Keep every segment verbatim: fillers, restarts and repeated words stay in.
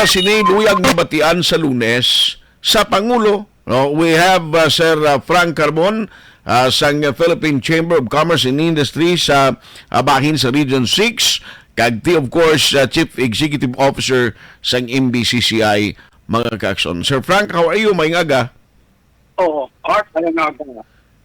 Sini luyag nabatian sa Lunes sa Pangulo. No, we have, uh, Sir, uh, Frank Carbon, uh, sang Philippine Chamber of Commerce and Industry sa, uh, bahin sa Region six, kag ti, of course, uh, Chief Executive Officer sang M B C C I, mga kaakson. Sir Frank, how are you? Maayong aga. Oo. Art, ano nga ba?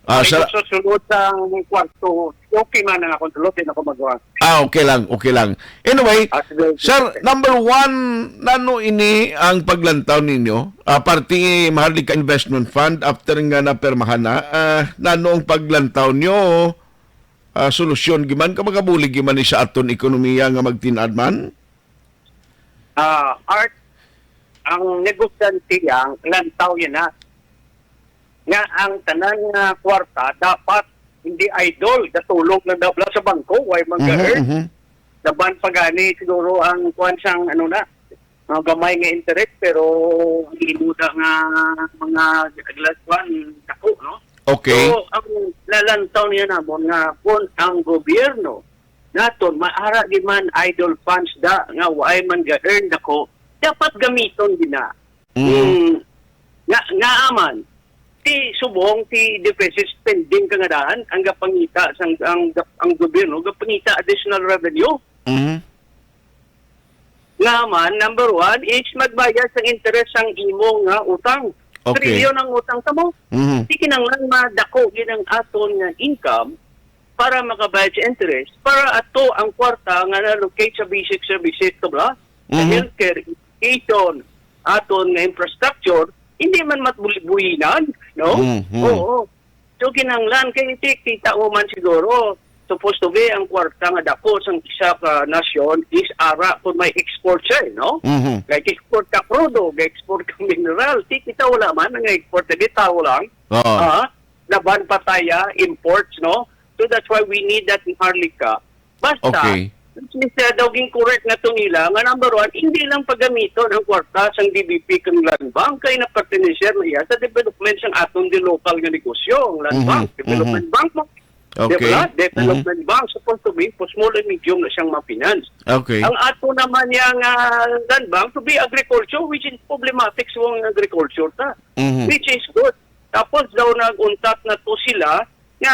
Ah, Ay, sa gusto sulod sa kwarto. Okay man ang akong sulod, di na ko magawa. Ah, okay lang, okay lang. Anyway, Ah, sige, sige. Sir, number one, nano ini ang paglantaw ninyo? Aparte, Maharlika Investment Fund, after nga napermahan na, ah, nano ang paglantaw nyo? Ah, solusyon giman ka makabulig giman ni sa aton ekonomiya nga magtinad man? Ah, Art, ang negosyante yang lantaw yan na nga ang tanan nga kwarta dapat hindi idle, gatulog lang daw sa bangko, way man Mhm, ga-earn. Mhm. Laban pa gani siguro ang kuwan sang ano na, mga gamay nga interest, pero ang inuda nga mga last one, dako, no? Okay. So, ang lalantaw niya namon nga kung ang gobyerno naton maara di man idle funds da nga way man ga-earn dako, dapat gamiton din na. Mm. Mm, nga, nga man, ti subong ti deficit spending ka nga daan ang gapangita sang, ang, ang gobyerno gapangita additional revenue. Mhm. Nga man, number one is magbayad sang interest sang imo nga utang. Okay. Trilyon ang utang sa mo. Mhm. Di kinanglan madako gid ang aton nga income para makabayad sa interest, para ato ang kwarta nga na-allocate sa basic services, to ba? Sa Mhm. healthcare, education, aton nga infrastructure, hindi man matbulibuyinan, no? Mhm. Oo. So, kinahanglan kay ti-, kita mo man siguro, supposed to be ang kwarta nga dako sang isa ka nasyon is ara kung may export siya, eh, no? Mhm. Like export ka krudo, ga-export ka mineral. Ti kita wala man nga export, di tawo lang. Oo. Ah, laban pa taya imports, no? So that's why we need that Maharlika. Basta, Okay. Mister daw gincorrect na to nila nga number one, hindi lang paggamiton ang kwarta sang D B P kang Land Bank kay napertenecer na iya sa development sang aton di lokal nga negosyo, ang Land Mhm, Bank, mhm. Development Bank mo. Okay. Diba? Mhm. Development Bank, supposed to be for small and medium na siyang ma-finance. Okay. Ang ato naman yang, ah, Land Bank to be agriculture, which is problematic sa mga agriculture ta. Mhm. Which is good. Tapos daw nag-untat na to sila nga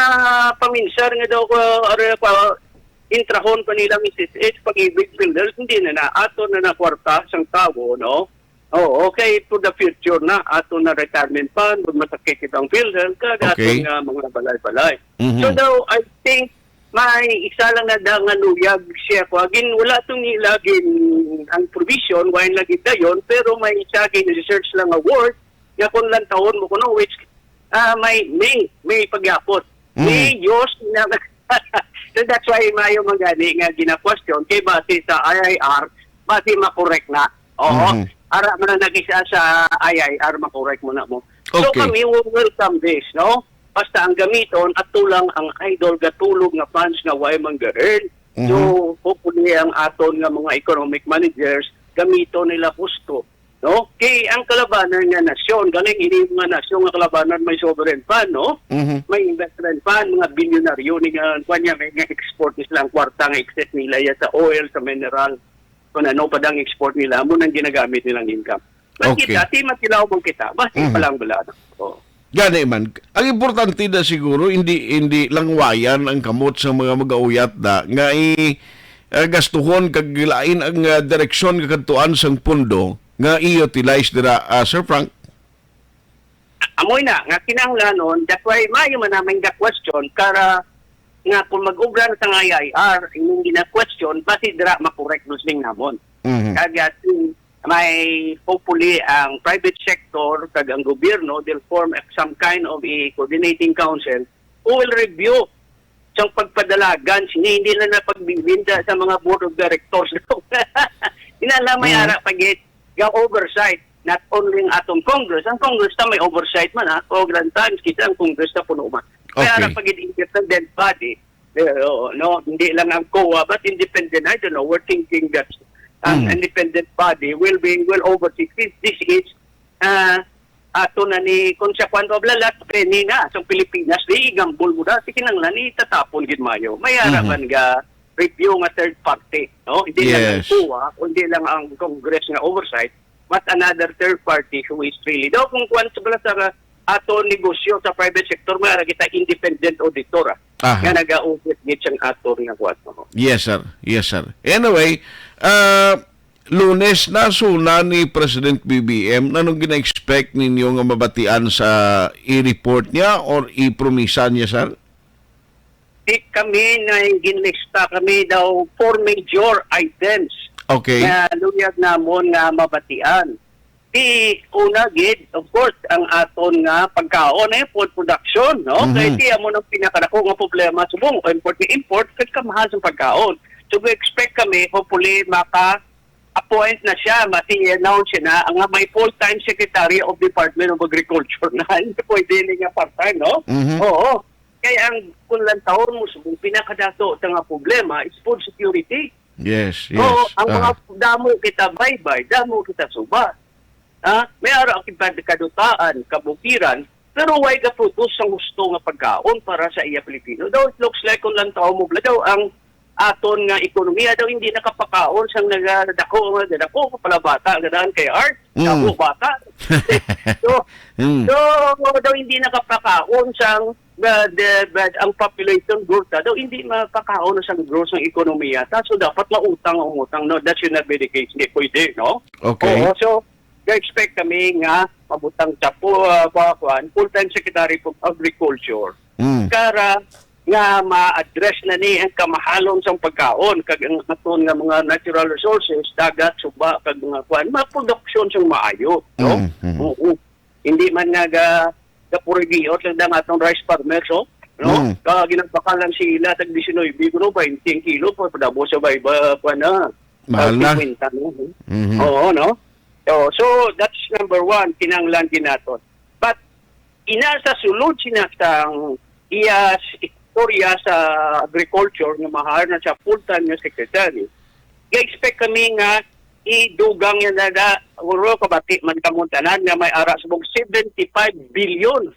paminsar nga daw, ah, are pa intrahon pa nila ang S S H, Pag-ibig, PhilHealth, hindi na na, ato na na kwarta sang tawo, no? Oo, okay, for the future na, ato na retirement fund, kung masakit itong PhilHealth, kag ato Okay. nga mga balay-balay. Mhm. So daw, I think, may isa lang na da nga luyag siya ko. Again, wala tong ila gin ang provision, why lagi dayon, pero may isa gin research lang award, nga kung lang taon mo kuno, which, ah, may, may, may pagyapot. Mm. May Diyos na, so that's why mayo man gani nga gina-question kay base sa I I R, base makorek na. Oo. Mhm. Ara man na nag-isa sa I I R, makorek mo na mo. So Okay. kami will welcome this, no? Basta ang gamiton, ato lang ang idle gatulog nga funds nga way man ga-earn. So, Mhm. hopefully, ang aton nga mga economic managers, gamiton nila husto, no? Kay ang kalabanan nga nasyon, galing ini mga nasyon nga kalabanan may sovereign fund, no? Mhm. May investment fund, mga bilyonaryo ni nga, kuwan niya, may nga export ni sila ang kwarta nga excess nila ya sa oil, sa mineral, kung ano pa dang export nila, amo nang ginagamit nilang income. But Okay. kita, ti matilaw man kita, basi Mhm. pa lang bala. Oh. Gani man, ang importante na siguro, hindi, hindi langwayan ang kamot sa mga mag-auyat na nga i-, ah, gastuhon kag lain ang, ah, direksyon nga kadtuan sang pondo nga i-utilize dira, ah, Sir Frank. Amoy na, nga kinahanglanon, that's why maayo man namin the question, kara nga kung mag-obra na sa I I R, inyong gina-question, basi dira makorek, Luzling, namon. Mhm. Kag, ah, may hopefully ang private sector kag ang gobyerno, they'll form a, some kind of a coordinating council who will review sang pagpadalagan sini, hindi na na pagbiwinda sa mga board of directors. Inala may Mm. ara pagit ga oversight, not only ang atong Congress. Ang Congress ta may oversight man, ha. O grand times kita ang Congress ta puno man. May Okay. ara pagit independent body. Eh, oo, no, hindi lang ang COA, but independent, I don't know, we're thinking that ang Mm. independent body will be, will oversee. This, this is, ah, ato na ni, kung sa kwan of lalat, penny na, sa Pilipinas, di igambol mo na, sige nang lani, tatapon gid mayo. May Mhm. araman ga, review nga third party, no? Hindi lang ang Yes. COA, hindi lang ang Congress nga oversight, but another third party who is really, daw kung kuwan sa bala sa aton negosyo sa private sector, may ara kita independent auditor, ah, Aha. nga nag-audit gid sang aton nga kuwan, no? Yes, sir. Yes, sir. Anyway, uh, Lunes na suna ni President B B M. Anong gina-expect ninyo nga mabatian sa i-report niya or i-promisa niya, sir? Di kami na ginlista kami daw four major items Okay. nga luyag namon nga mabatian. Di una gid, of course, ang aton nga pagkaon, eh, food production, no? Mhm. Kay di amo nang pinakadako nga problema subong, o import ni import, kay kamahal sa pagkaon. So we expect kami, hopefully, maka-appoint na siya, masi-announce siya na nga may full-time Secretary of Department of Agriculture na. Hindi pwede ni nga part-time, no? Mhm. Oo. Kay ang kung lantawon mo subong, pinakadato ta nga problema is food security. Yes, yes. Oo, ang mga Ah. damo kita baybay, damo kita suba. Ha? May ara kita kadutaan, kabukiran, pero way gaproduce sang husto nga pagkaon para sa iya Pilipino. Daw it looks like kung lantawon mo bala daw ang aton nga ekonomiya daw hindi nakapakaon sang nagadako nga gadako pa pala bata gadahan kay Art, Mm. damo bata. So, Mm. so daw hindi nakapakaon sang the, the, the, ang population growth daw hindi mapakaon sang growth sang ekonomiya ta, so dapat mautang ang utang, no? That should not be the case. Hindi pwede, no? Okay. Oo, so ga-expect kami nga mabutang sa po uh, pa kuan, full-time Secretary of Agriculture Mm. para nga ma-address na ni ang kamahalon sang pagkaon kag ang aton nga mga natural resources, dagat, suba, kag mga kuan, mga production sang maayo, no? Mm, mm. Oo. Hindi man nga ga gapurigiot lang ang atong rice farmers, oh, no? Mm. Ka ginabakal lang sila tag diecinuebe kuno, baynte ang kilo pa padabo sa bay ba kuan na. Mahal na. Fifty, no? Mhm. Oo, no? So, so that's number one, kinahanglan gid naton. But ina sa sulod sina sang iya s-, istorya sa agriculture nga mahal na siya full-time nga secretary, ga-expect kami nga idugang niya na da, uro kabati man kamo tanan nga may ara subong seventy-five billion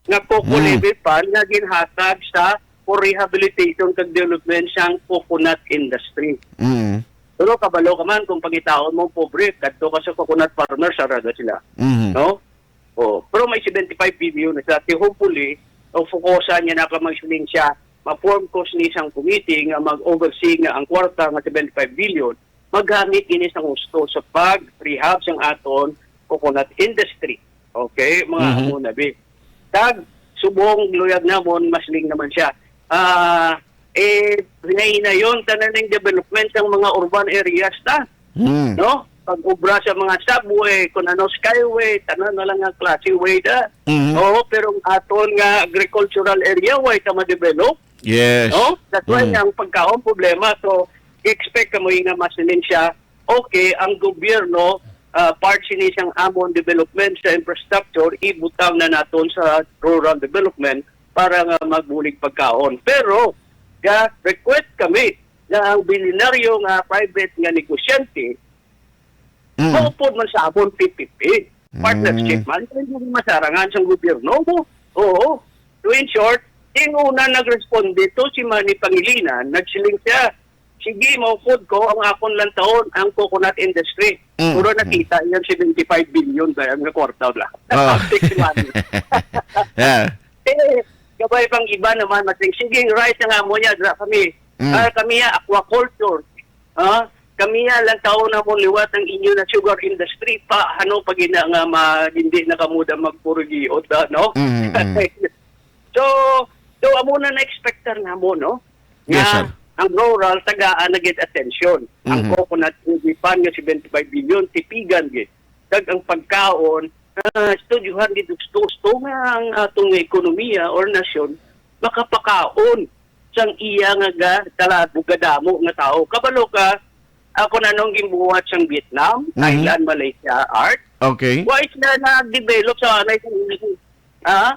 nga COCO Hmm. levy fund nga ginhatag sa for rehabilitation kag development sang coconut industry. Mm. Pero kabalo ka man kung pangitaon mo pobre, kadto ka sa coconut farmers, ara na sila. Mhm. No? Oh, pero may seventy-five billion na sila. Kaya hopefully, o fokusan niya na ka mag-siling siya, ma-form ko sini sang committee nga mag-oversee nga ang kwarta nga seventy-five billion, magamit ini sang husto sa pag-rehab sang aton coconut industry. Okay, mga Mhm. amo na bi. Kag subong luyag namon, masling naman siya. Ah, eh, hinay-hinayon tanan ning development sang mga urban areas ta, Mm. no? Pag-obra sa mga subway, kung ano, skyway, tanan na lang nga klase way da. Mhm. Oo, pero ang aton nga agricultural area, way ta ma-develop. Yes. No? That's why Mm. ang pagkaon problema. So, expect ka mo nga masilin siya, okay, ang gobyerno, ah, part sini sang amon development sa infrastructure, ibutang na naton sa rural development para nga magbulig pagkaon. Pero, ga-request kami nga ang bilyonaryo nga private nga negosyante, Mm. maupod man sa amon P P P. Partnership Mm. man, kaya hindi masarangan sa gobyerno mo. Oo. So in short, yung una nagresponde to si Manny Pangilinan, nagsiling siya, "Sige, maupod ko ang akon lang taon, ang coconut industry." Mm. Puro nakita yung seventy-five billion ba yan nga kwarta bla. Oh. Six months. Yeah. Eh, gabay pang iba naman, masing, "Sige, rice nga mo niya, dra kami. Mm. Ah, kami ya, aquaculture. Ah, kami ya, lang taon na mo liwat ang inyo na sugar industry pa, ano pa gina nga ma-, hindi na kamo da magpurugiot da, no?" Mm, mm. So, so, amo na na-expectar na mo, no? Yes, Nga sir. ang rural, tagaan na gid atensyon. Ang Mhm. coconut, hindi pa nga seventy-five billion, tipigan gid. Kag ang pagkaon, ah, estudyuhan gid gusto-gusto nga ang atong ekonomiya or nasyon makapakaon sang iya nga ga-, talabog, gadamo nga tao. Kabalo ka, ako na nung gimbuhat sang Vietnam, Mhm. Thailand, Malaysia, Art. Okay. Why sila nag-develop sa anay kung, ha?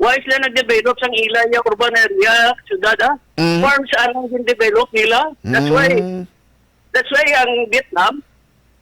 Why sila nag-develop sang ila ya urban area, syudad, ha? Mhm. Farms anong gin-develop nila. That's why, Mm. that's why ang Vietnam,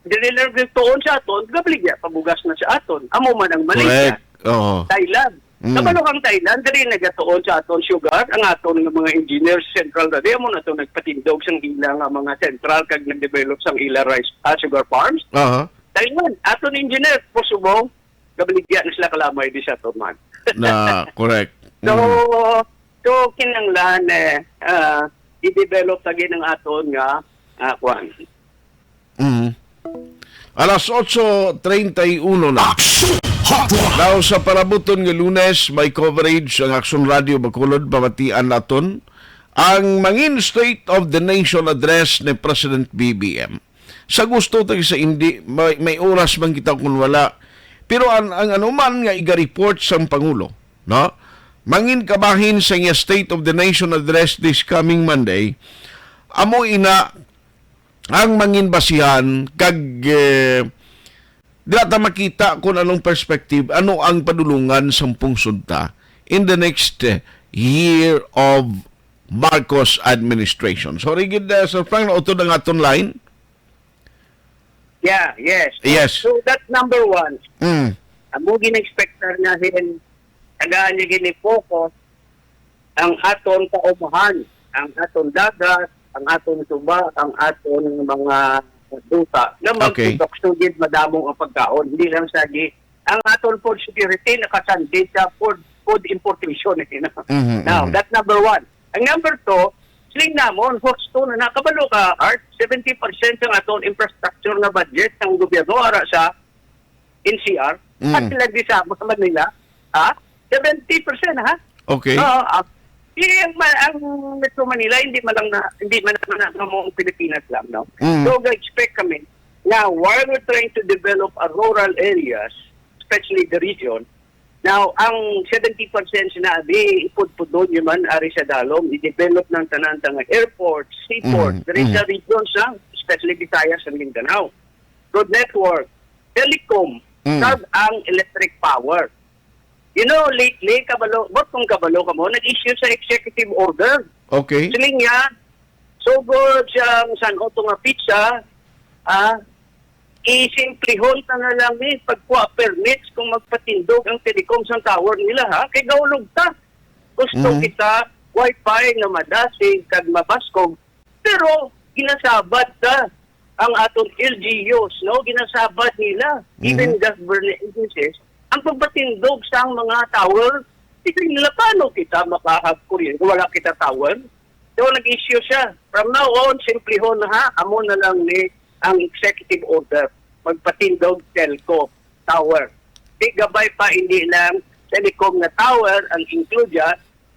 dili lang gituon sa aton, gabaligya pabugas na sa aton. Amo man ang Malaysia, Correct. Oo. Thailand. Mm. Kabalo kang Thailand, diri nagatuon sa aton sugar, ang aton nga mga engineers central na di, amo na to nagpatindog sang ila nga mga central kag nag-develop sang ila rice, ah, sugar farms. Aha. Thailand, aton engineer, po subong, gabaligya na sila kalamay di sa aton man. Na, correct. So, Mm. so, kinanglan, eh, ah, i-develop lagi ng aton nga, ah, kwan. Mm. Alas otso treinta y uno na. Action Hotline! Now, sa parabuton nga Lunes, may coverage ang Action Radio Bacolod, pamatian naton ang mangin State of the Nation Address ni President B B M. Sa gusto tag sa hindi, may, may oras man kita kun wala. Pero ang, ang anuman nga iga-report sang Pangulo, no? Mangin kabahin sa iya State of the Nation Address this coming Monday, amo ina ang mangin basihan kag, eh, dira ta makita kung anong perspective, ano ang padulungan sang pungsod ta in the next, eh, year of Marcos administration. Sorry gid, eh, Sir Frank, nautod ang aton line. Yeah, yes. Yes. So, that's number one. Mm. Amo gin-expectar nga hin-, tagaan niya gini focus ang aton kaumahan, ang aton dagat, ang aton tuba, ang aton mga duta nga Okay. magproduksyon gid madamo ang pagkaon. Hindi lang sa di, ang aton food security nakasandid sa food, food importation, eh, no? Mhm, Now, mhm. That's number one. Ang number two, siling namon, husto na nakabalo ka, Art, seventy percent ang aton infrastructure nga budget ng gobyerno ara sa N C R, Mm. at sila di sa, sa Manila, ha? Seventy percent, ha? Okay. Oo, ah, eh, ang, ma-, ang Metro Manila, hindi man lang na, hindi man lang na, na mo Pilipinas lang, no? Mm. So, ga-expect kami na while we're trying to develop our rural areas, especially the region, now, ang seventy percent sinabi, ipudpudon yun man, ari sa dalom, i-develop ng tanan nga airport, seaport, Mhm, diri sa mhm. region sa, especially Visayas and Mindanao. Road network, telecom, Mm. kag ang electric power. You know, lately, kabalo, but kung kabalo ka mo, nag-issue sa executive order. Okay. Siling niya, so good siyang san-o to nga pizza, ah, isimplihon ta na lang ni pagkuha permits kung magpatindog ang telecom sang tower nila, ha? Kay gaulog ta. Gusto Mhm. kita wifi nga madasig kag mabaskog, pero ginasabat ta ang aton L G Us, no? Ginasabat nila, even Mhm. government agencies, ang pagpatindog sang mga tower. Isip nila, "Paano kita makahag kuryente? Wala kita tower." So, nag-issue siya. From now on, simplihon na ha, amo na lang ni ang executive order. Magpatindog telco tower. Di gabay pa, hindi lang telecom nga tower ang include,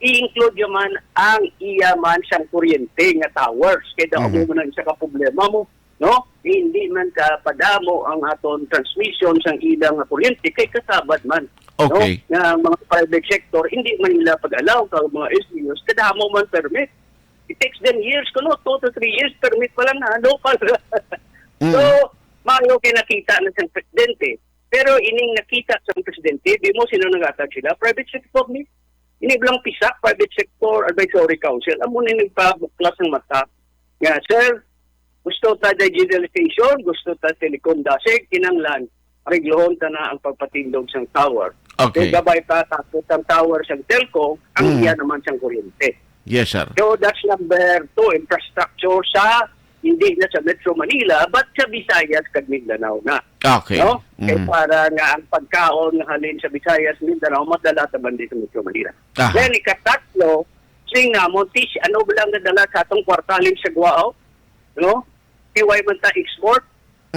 i-include man ang iya man sang kuryente nga towers. Kaya daw Mhm. mo na isa ka problema mo, no? Hindi man ka padamo ang aton transmission sang ilang nga kuryente kay kasabad man, Okay. no? Nga ang mga private sector, hindi man nila pag-allow ka mga S D Os, kadamo man permit. It takes them years, kuno two to three years, permit pa lang na, local. Mm. So, maayo kay nakita na sang presidente. Pero ining nakita sang presidente, di mo sino naghatag sila? Private sector ni. Ini bilang pisak, Private Sector Advisory Council. Amo ni nagpabuklas ng mata. Nga, sir, gusto ta digitalization, gusto ta telecom dasig, kinanglan, ariglohon ta na ang pagpatindog sang tower. Okay. Kung gabay pa, tapos ang tower sang telco, ang Mm. iya naman sang kuryente. Yes, sir. So, that's number two, infrastructure sa, hindi na sa Metro Manila, but sa Visayas kag Mindanao na. Okay. No? Kay Mm. para nga ang pagkaon nga halin sa Visayas, Mindanao, madala ta man di sa Metro Manila. Aha. Then, ikatatlo, sing namon, tis-, ano ba lang nadala sa atong kwarta halin sa Guao? No? Kay why man ta export?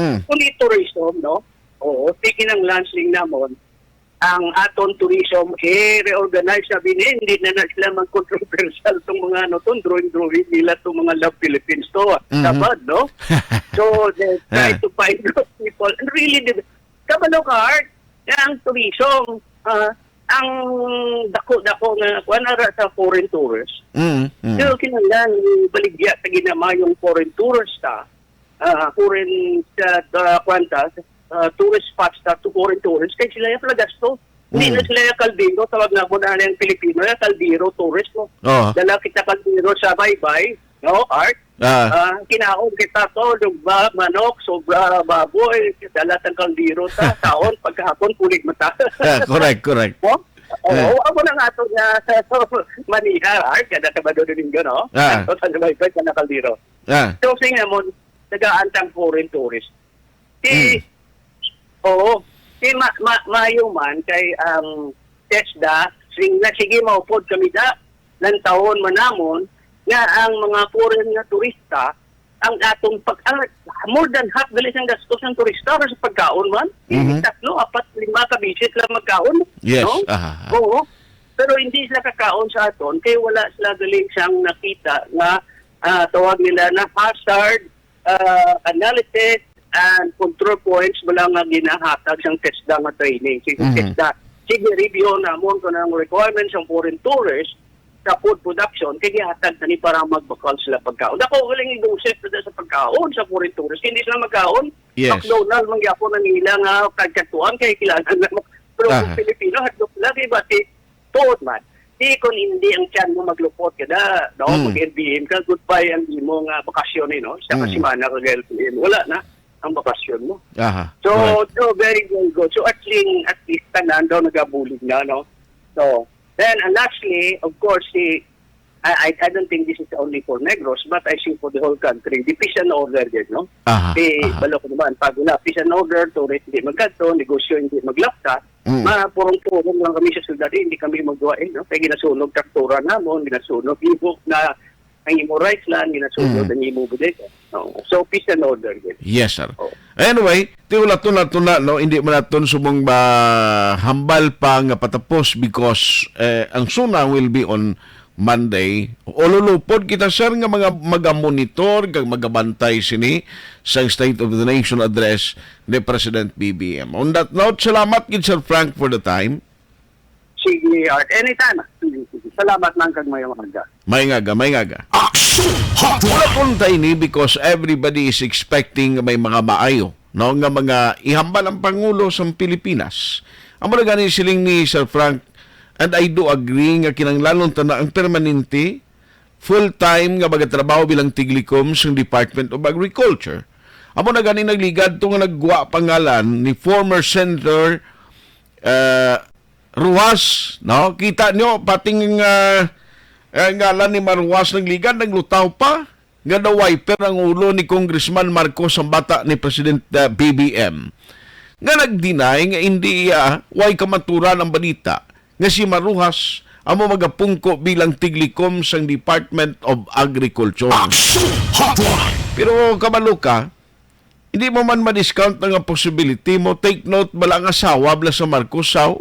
Mm. Kung di tourism, no? Oo, sige nang launching namon. Ang aton tourism, eh, reorganize, sabi niya, hindi na na sila mag-controversial tong mga, ano, tong drawing-drawing nila, tong mga Love Philippines to, ah. Mhm. Sabad, no? So, they try Ah. to find those people. And really, di, kabalo ka, Art, na ang tourism, ah, ang dako-dako nga, kuwan, ara sa foreign tourists. Mm, mm. Pero kinahanglan, baligya sa ginamayong foreign tourist, ah, ah, foreign, sa, ah, kuwan ta, ah, tourist spots ta to foreign tourists, kay sila yung nagasto. Hindi Mm. na sila yung kaldero, tawag nga mo na yung Pilipino, yung kaldero tourist mo. Oo. Dala kita kaldero sa baybay, no, Art? Ah. Ah, kinaon kita to, lugba, manok, sobra, baboy, dala tang kaldero ta, taon, pagkahapon, kulig mata. Ah, correct, correct. No? Oo, Eh. Ako na nga to nga sa Manila, Art, kada Sabado Domingo, no? Ah. Sa San Juan, sa Caldero. Ah. So, sing namon, tagaan tang foreign tourist. Si, Hmm. Oo. Si ma, ma, maayo man kay ang TESDA, sing na sige maupod kami da, lantawon man namon, nga ang mga foreign nga turista, ang atong pag, ang, more than half gali sang gastos ng turista para sa pagkaon man. Mhm. Tatlo, apat, lima ka bisis lang magkaon. Yes, No? aha, aha. Oo. Pero hindi sila kakaon sa aton kay wala sila galing siyang nakita nga, ah, tawag nila na hazard, ah, analysis and control points bala nga ginahatag sang TESDA nga training. Si Mhm. TESDA, sige, review namon kung ang requirements sang foreign tourist sa food production kay gihatag tani para magbakal sila pagkaon. Ako galing i-boost sa pagkaon sa foreign tourist. Hindi sila magkaon. Yes. McDonald's man gyapon ang ila nga pagkatuan kay kilala na. Pero kung Ah. Pilipino, hadlok lagi ba si tuod man? Di kon hindi ang tiyan mo maglupot ka na, no? Mm. Mag-L B M ka, goodbye ang imo nga bakasyon, eh, no? Sa Mm. kasimana ka L B M, wala na ang bakasyon mo. Aha. So, Correct. so very, very good. So, at least, at least, tanan daw nagabulig na, no? So, then, and lastly, of course, si, I, I, I don't think this is only for Negros, but I think for the whole country. The peace and order din, no? Aha, Di, aha. balo ko naman, pag wala peace and order, tourist hindi magkadto, negosyo hindi maglakta, Mm. ma-purong-purong lang kami sa syudad, eh, hindi kami magawa, eh, no? Kaya ginasunog traktura namon, ginasunog ibok na ang imo rice land, ginasunog Mm. ang imo bodega. No? So, peace and order din. Yes, sir. Oh. Anyway, ti wala to na to na, no? Hindi man naton subong ba hambal pa nga patapos because, eh, ang SONA will be on Monday. Ululupod kita, sir, nga mga magamonitor kag magabantay sini sa State of the Nation Address ni President B B M. On that note, salamat gid, Sir Frank, for the time. Sige, Art. Anytime. Sige, sige. Salamat lang kag may umaga. May ngaga, may ngaga. Action Hotline. Wala kong taini because everybody is expecting nga may mga maayo, no, nga mga ihambal ang Pangulo sa Pilipinas. Amo na gani siling ni Sir Frank, and I do agree nga kinahanglanon ta na ang permanente, full-time nga magatrabaho bilang tiglikom sa Department of Agriculture. Amo na gani nagligad to nga naggwa pangalan ni former Senator, uh, Roxas, no? Kita nyo, pating, ah, eh, ngalan ni Mar Roxas nagligad, naglutaw pa. Nga na-wiper ang ulo ni Congressman Marcos ang bata ni President, ah, B B M. Nga nag-deny nga hindi iya, way kamaturan ang balita nga si Mar Roxas amo magapungko bilang tiglikom sang Department of Agriculture. Action Hotline. Pero kabalo ka, hindi mo man ma-discount na nga possibility mo. Take note bala ang asawa bala sa Marcos, saw?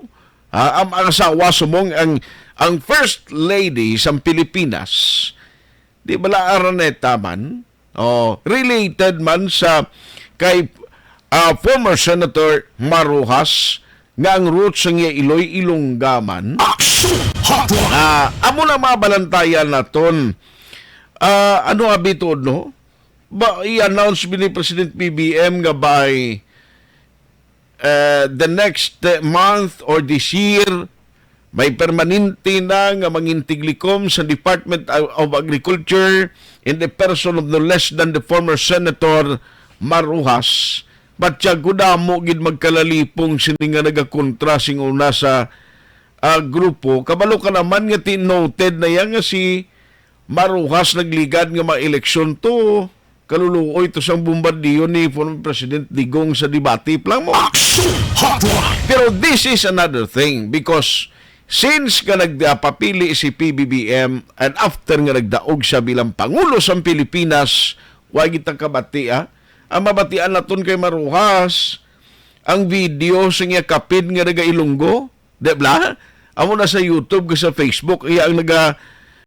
Ha? Ang, ang asawa sumong ang, ang First Lady sa Pilipinas. Di bala Araneta man? Oh, related man sa kay, ah, former Senator Mar Roxas nga ang roots sang iya iloy Ilongga man. Action Hotline. Ah, amo na mabalantayan naton. Ah, ano abi tuod, no? Ba, i-announce bi ni President B B M nga by, eh, the next, eh, month or this year, may permanente na nga mangin tiglikom sa Department of, of Agriculture in the person of no less than the former Senator Mar Roxas. But siya gudamo gid magkalalipong sini nga nagakontra sing una sa, ah, grupo. Kabalo ka naman nga ti-, noted na iya nga si Mar Roxas nagligad nga mga eleksyon to, kaluluoy to sang bombardiyo ni former President Digong sa debate. Plan mo? Action Hotline. Pero this is another thing because since nga nagpapili si P B B M and after nga nagdaog siya bilang Pangulo sa Pilipinas, wa kita kabati, ah. Ang mabatian naton kay Mar Roxas, ang video sa iya kapid nga naga-Ilonggo, di ba? Amo na sa YouTube kag sa Facebook, iya ang naga,